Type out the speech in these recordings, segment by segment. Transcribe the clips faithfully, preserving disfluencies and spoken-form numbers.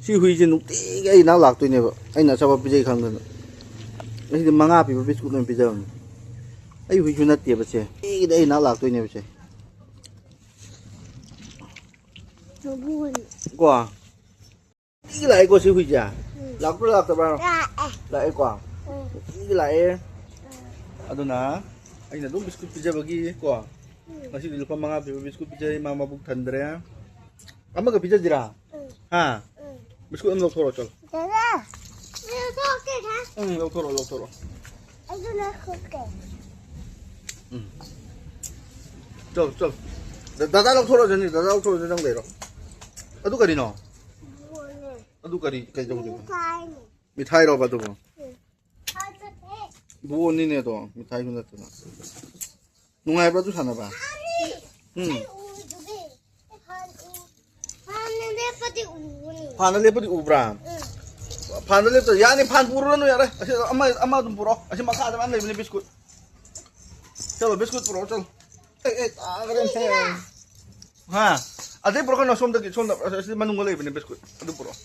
ꯁꯤ ꯍꯨꯏꯁꯦ ꯅꯨꯡꯇꯤꯒꯤ ꯑꯩ ꯅꯥꯛ ꯂꯥꯛꯇꯣꯏꯅꯦꯕ, ꯑꯩꯅ ꯑꯆꯥꯄꯣꯠ ꯄꯤꯖꯩ ꯈꯪꯗꯅ꯫ ꯑꯩꯗꯤ ꯃꯉꯥ ꯄꯤꯕ ꯕꯤꯁꯀꯨꯠ ꯑꯣꯏꯅ ꯄꯤꯖꯕꯅꯤ꯫ ꯑꯩ ꯍꯨꯏꯁꯨ ꯅꯠꯇꯦꯕ ꯁꯦ, ꯅꯨꯡꯇꯤꯒꯤꯗꯤ ꯑꯩ ꯅꯥꯛ ꯂꯥꯛꯇꯣꯏꯅꯦꯕ ꯁꯦ꯫ ꯃꯕꯨꯡ꯫ ꯀꯣ? ꯅꯨꯡꯇꯤꯒꯤ ꯂꯥꯛꯑꯦꯀꯣ ꯁꯤ ꯍꯨꯏꯁꯦ? ꯎꯝ꯫ ꯂꯥꯛꯄ꯭ꯔꯥ ꯂꯥꯛꯇꯕ꯭ꯔꯥ? ꯂꯥꯛꯑꯦ꯫ ꯂꯥꯛꯑꯦꯀꯣ? ꯎꯝ꯫ ꯅꯨꯡꯇꯤꯒꯤ ꯂꯥꯛꯑꯦ꯫ ꯎꯝ꯫ ꯑꯗꯨꯅ ꯑꯩꯅ ꯑꯗꯨꯝ ꯕꯤꯁꯀꯨꯠ ꯄꯤꯖꯕꯒꯤ ꯀꯣ, ꯎꯝ꯫ ꯉꯁꯤꯗꯤ ꯂꯨꯄꯥ ꯃꯉꯥ ꯄꯤꯕ ꯕꯤꯁꯀꯨꯠ ꯄꯤꯖꯔꯦ, ꯃꯥ ꯃꯕꯨꯛ ꯊꯟꯗ꯭ꯔꯦ꯫ ꯑꯃꯒ ꯄꯤꯖꯁꯤꯔꯥ? ꯎꯝ꯫ ꯍꯥ? ꯎꯝ꯫ ꯕꯤꯁꯀꯨꯠ ꯑꯃ ꯂꯧꯊꯣꯔꯛꯑꯣ, ꯆꯠꯂꯣ꯫ ꯗꯥꯗꯥ, ꯂꯧꯊꯣꯛꯀꯦ, ꯗꯥ꯫ ꯎꯝ, ꯂꯧꯊꯣꯔꯛꯑꯣ, ꯂꯧꯊꯣꯔꯛꯑꯣ꯫ ꯑꯩꯁꯨ ꯂꯧꯊꯣꯛꯀꯦ꯫ ꯎꯝ꯫ ꯆꯠꯂꯣ, ꯆꯠꯂꯣ꯫ ꯗ-, ꯗꯥꯗꯥ ꯂꯧꯊꯣꯔꯛꯑꯣ, ꯖꯅꯤ, ꯗꯥꯗꯥ ꯂꯧꯊꯣꯔꯛꯑꯣ, ꯅꯪ ꯂꯩꯔꯣ꯫ ꯑꯗꯨ ꯀꯔꯤꯅꯣ? ꯕꯣꯜꯅꯦ꯫ ꯑꯗꯨ ꯀꯔꯤ, ꯀꯩ ꯇꯧꯗꯣꯏꯕ? ꯃꯤꯊꯥꯏꯅꯦ꯫ ꯃꯤꯊꯥꯏꯔꯣꯕ ꯑꯗꯨꯕꯨ? ꯎꯝ꯫ ꯕꯣꯜꯅꯤꯅꯦ ꯑꯗꯣ, ꯃꯤꯊꯥꯏꯁꯨ ꯅꯠꯇꯅ꯫ ꯅꯨꯡꯉꯥꯏꯕ꯭ꯔꯥ ꯑꯗꯨ ꯁꯥꯟꯅꯕ? ꯎꯝ꯫ ꯑꯩ ꯎꯗ꯭ꯔꯤ꯫ ꯑꯩ ꯍꯥꯟꯅ ꯎ-, ꯍꯥꯟꯅ ꯂꯦꯞꯄꯗꯤ ꯎꯕꯅꯤ꯫ ꯍꯥꯟꯅ ꯂꯦꯞꯄꯗꯤ ꯎꯕ꯭ꯔꯥ? ꯎꯝ꯫ ꯐꯥꯟꯗ ꯂꯦꯞꯇ ꯌꯥꯅꯤ, ꯐꯥꯟ ꯄꯨꯔꯨꯔꯅꯨ ꯌꯥꯔꯦ꯫ ꯑꯁꯤ ꯑꯃ, ꯑꯃ ꯑꯗꯨꯝ ꯄꯨꯔꯛꯑꯣ꯫ ꯑꯁꯤ ꯃꯈꯥꯗ ꯃꯌꯥꯝ ꯂꯩꯕꯅꯦ ꯕꯤꯁꯀꯨꯠ꯫ ꯆꯠꯂꯣ, ꯕꯤꯁꯀꯨꯠ ꯄꯨꯔꯛꯑꯣ, ꯆꯠꯂꯣ꯫ ꯑꯦ, ꯑꯦ, ꯇꯥꯈ꯭ꯔꯦ꯫ ꯍꯥ? ꯑꯗꯩ ꯄꯨꯔꯛꯀꯅꯨ, ꯁꯣꯝꯗꯒꯤ, ꯁꯣꯝꯗ, ꯑꯁꯤ ꯃꯅꯨꯡꯗ ꯂꯩꯕꯅꯦ ꯕꯤꯁꯀꯨꯠ꯫ ꯑꯗꯨ ꯄꯨꯔꯛꯑꯣ꯫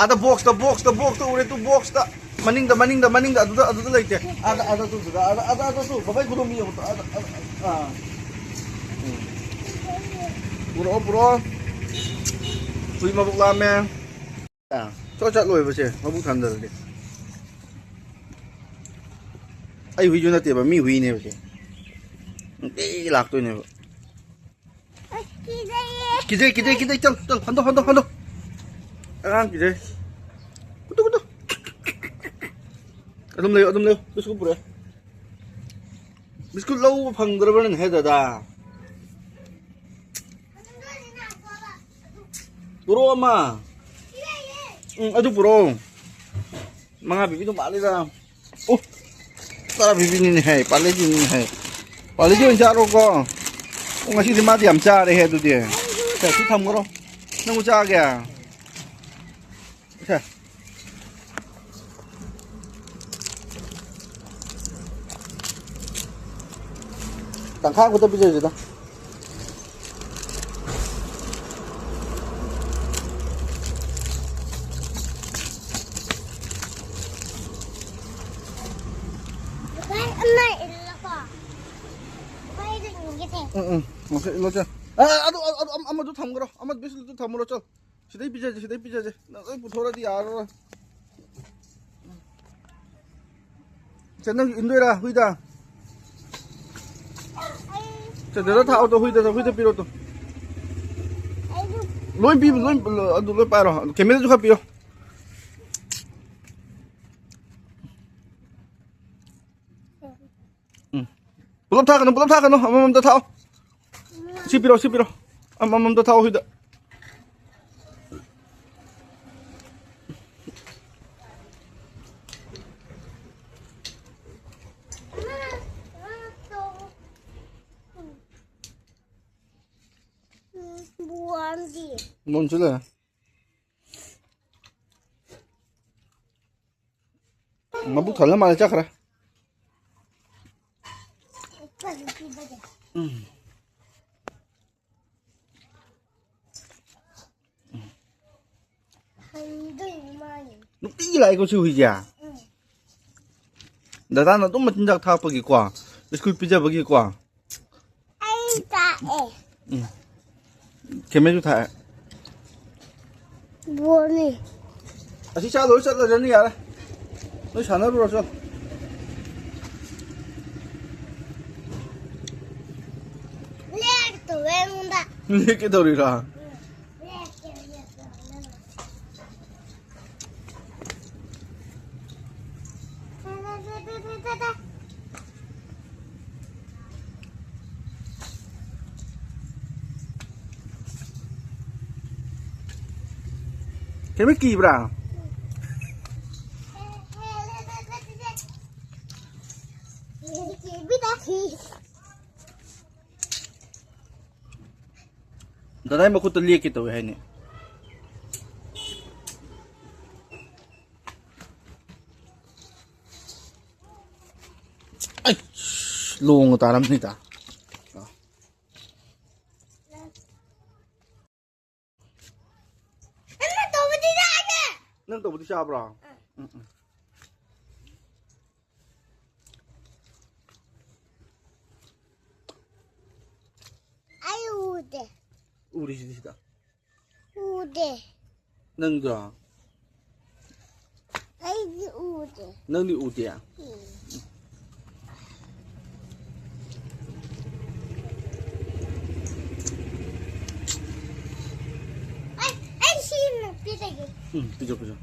ꯑꯥꯗ ꯕꯣꯛꯁꯇ, ꯕꯣꯛꯁꯇ, ꯕꯣꯛꯁꯇ ꯎꯔꯦ ꯇꯨ, ꯕꯣꯛꯁꯇ꯫ ꯃꯅꯤꯡꯗ, ꯃꯅꯤꯡꯗ, ꯃꯅꯤꯡꯗ, ꯑꯗꯨꯗ, ꯑꯗꯨꯗ ꯂꯩꯇꯦ꯫ ꯑꯥꯗ, ꯑꯥꯗ ꯇꯨ, ꯑꯗꯨꯗ, ꯑꯥꯗ, ꯑꯥꯗ, ꯑꯥꯗ ꯇꯨ, ꯕꯕꯥꯏ ꯈꯨꯗꯣꯝꯕꯤ ꯌꯦꯡꯉꯨ ꯇꯨ, ꯑꯥꯗ, ꯑꯥꯗ, ꯑꯥ꯫ ꯎꯝ꯫ ꯄꯨꯔꯛꯑꯣ, ꯄꯨꯔꯛꯑꯣ꯫ ꯍꯨꯏ ꯃꯕꯨꯛ ꯂꯥꯝꯃꯦ꯫ ꯑꯥ, ꯆꯣ ꯆꯠ ꯂꯣꯏꯕꯁꯦ, ꯃꯕꯨꯛ ꯊꯟꯗ꯭ꯔꯗꯤ꯫ ꯑꯩ ꯍꯨꯏꯁꯨ ꯅꯠꯇꯦꯕ, ꯃꯤ ꯍꯨꯏꯅꯦꯕ ꯁꯦ꯫ ꯅꯨꯡꯇꯤꯒꯤ ꯂꯥꯛꯇꯣꯏꯅꯦꯕ꯫ ꯑꯁ, ꯀꯤꯖꯩꯌꯦ꯫ ꯀꯤꯖꯩ, ꯀꯤꯖꯩ, ꯀꯤꯖꯩ, ꯆꯠꯂꯣ, ꯆꯠꯂꯣ, ꯍꯟꯗꯣꯛ, ꯍꯟꯗꯣꯛ, ꯍꯟꯗꯣꯛ꯫ ꯑꯉꯥꯡ ꯀꯤꯖꯩ꯫ ꯀꯨꯇꯨ, ꯀꯨꯇꯨ꯫ ꯑꯗꯨꯝ ꯂꯩꯌꯨ, ꯑꯗꯨꯝ ꯂꯩꯌꯨ, ꯕꯤꯁꯀꯨꯠ ꯄꯨꯔꯛꯑꯦ꯫ ꯕꯤꯁꯀꯨꯠ ꯂꯧꯕ ꯐꯪꯗ꯭ꯔꯕꯅꯦ ꯍꯦ, ꯗꯗꯥ꯫ ꯄꯨꯔꯛꯑꯣ ꯑꯃ꯫ ꯎꯝ, ꯑꯗꯨ ꯄꯨꯔꯛꯑꯣ꯫ ꯃꯉꯥ ꯄꯤꯕꯤꯗꯣ ꯃꯥꯜꯂꯤꯗ꯫ ꯑꯣ, ꯇꯔꯥ ꯄꯤꯕꯤꯅꯤꯅꯦ ꯍꯦ, ꯄꯥꯔꯂꯦꯖꯤꯅꯤꯅꯦ ꯍꯦ꯫ ꯄꯥꯔꯂꯦꯖꯤ ꯑꯣꯏꯅ ꯆꯥꯔꯣꯀꯣ꯫ ꯑꯣ, ꯉꯁꯤꯗꯤ ꯃꯥꯗꯤ ꯌꯥꯝ ꯆꯥꯔꯦꯍꯦ ꯑꯗꯨꯗꯤ꯫ ꯁꯦ, ꯁꯤ ꯊꯝꯈ꯭ꯔꯣ꯫ ꯅꯪꯕꯨ ꯆꯥꯒꯦ? ꯁꯦ꯫ ꯇꯪꯈꯥꯏ ꯈꯛꯇ ꯄꯤꯖꯔꯤꯁꯤꯗ꯫ ꯂꯣꯏ ꯆꯠ-, ꯑ, ꯑꯗꯨ, ꯑꯗꯨ, ꯑꯗꯨ, ꯑꯃꯗꯨ ꯊꯝꯈ꯭ꯔꯣ, ꯑꯃꯗꯨ ꯕꯤꯁꯀꯨꯠꯇꯨ ꯊꯝꯃꯨꯔꯣ, ꯆꯠꯂꯣ꯫ ꯁꯤꯗꯩ ꯄꯤꯖꯁꯦ, ꯁꯤꯗꯩ ꯄꯤꯖꯁꯦ꯫ ꯅꯪ ꯂꯣꯏ ꯄꯨꯊꯣꯔꯛꯑꯗꯤ ꯌꯥꯔꯔꯣꯏ꯫ ꯁꯦ, ꯅꯪ ꯏꯟꯗꯣꯏꯔꯥ ꯍꯨꯏꯗ? ꯁꯦ, ꯗꯥꯗꯥ ꯊꯥꯛꯑꯣ ꯇꯣ, ꯍꯨꯏꯗ, ꯍꯨꯏꯗ ꯄꯤꯔꯣ ꯇꯣ꯫ ꯂꯣꯏ ꯄꯤꯕ, ꯂꯣꯏ, ꯑꯗꯨ ꯂꯣꯏ ꯄꯥꯏꯔꯣ꯫ ꯀꯦꯃꯦꯜꯁꯨ ꯈꯔ ꯄꯤꯌꯣ꯫ ꯎꯝ꯫ ꯄꯨꯂꯞ ꯊꯥꯛꯀꯅꯨ, ꯄꯨꯂꯞ ꯊꯥꯛꯀꯅꯨ, ꯑꯃꯃꯝꯇ ꯊꯥꯛꯑꯣ꯫ ꯁꯤ ꯄꯤꯔꯣ, ꯁꯤ ꯄꯤꯔꯣ꯫ ꯑꯃꯃꯝꯇ ꯊꯥꯛꯑꯣ ꯍꯨꯏꯗ꯫ ꯕꯣꯟꯁꯨ ꯂꯩꯔꯦ꯫ ꯃꯕꯨꯛ ꯊꯜꯂ ꯃꯥꯜꯂꯦ, ꯆꯠꯈ꯭ꯔꯦ꯫ ꯎꯝ꯫ ꯍꯟꯗꯣꯏꯅꯤ ꯃꯥꯒꯤ꯫ ꯅꯨꯡꯇꯤꯒꯤ ꯂꯥꯛꯏꯀꯣ ꯁꯤ ꯍꯨꯏꯁꯦ꯫ ꯎꯝ꯫ ꯗꯗꯥꯅ ꯑꯗꯨꯝ ꯃꯆꯤꯟꯖꯥꯛ ꯊꯥꯛꯄꯒꯤꯀꯣ, ꯕꯤꯁꯀꯨꯠ ꯄꯤꯖꯕꯒꯤꯀꯣ꯫ ꯑꯩ ꯆꯥꯛꯑꯦ꯫ ꯎꯝ꯫ ꯀꯦꯃꯦꯁꯨ ꯊꯥꯛꯑꯦ꯫ ꯕꯣꯜꯅꯤ꯫ ꯑꯁꯤ ꯆꯥ ꯂꯣꯏꯔ ꯆꯠꯂꯁꯅꯤ ꯌꯥꯔꯦ꯫ ꯅꯣꯏ ꯁꯥꯟꯅꯔꯨꯔꯣ ꯆꯠꯂꯣ꯫ ꯂꯦꯛꯇꯧꯋꯦ ꯑꯩꯉꯣꯟꯗ꯫ ꯂꯦꯛꯀꯦ ꯇꯧꯔꯤꯔꯣ? ꯎꯝ꯫ ꯂꯦꯛꯀꯦ, ꯂꯦꯛꯀꯦ꯫ ꯀꯩꯝ ꯀꯤꯕ꯭ꯔꯥ? ꯗꯗꯥꯏ ꯃꯈꯨꯠꯇ ꯂꯦꯛꯀꯦ ꯇꯧꯋꯦ ꯍꯥꯏꯅꯦ꯫ ꯑꯩ, ꯂꯣꯡꯒ ꯇꯥꯔꯝꯅꯤꯗ꯫ ꯅꯪꯅ ꯇꯧꯕꯗꯤ ꯆꯥꯒꯦ꯫ ꯅꯪ ꯇꯧꯕꯗꯤ ꯆꯥꯕ꯭ꯔꯣ? ꯎꯝ, ꯎꯝ꯫ ꯎꯔꯤꯁꯤꯗꯤ ꯁꯤꯗ꯫ ꯎꯗꯦ꯫ ꯅꯪꯗꯣ? ꯑꯩꯗꯤ ꯎꯗꯦ꯫ ꯅꯪꯗꯤ ꯎꯗꯦ? ꯎꯝ꯫ ꯑꯩ, ꯑꯩ ꯁꯤ ꯑꯃ ꯄꯤꯖꯒꯦ꯫ ꯎꯝ, ꯄꯤꯖꯧ, ꯄꯤꯖꯧ꯫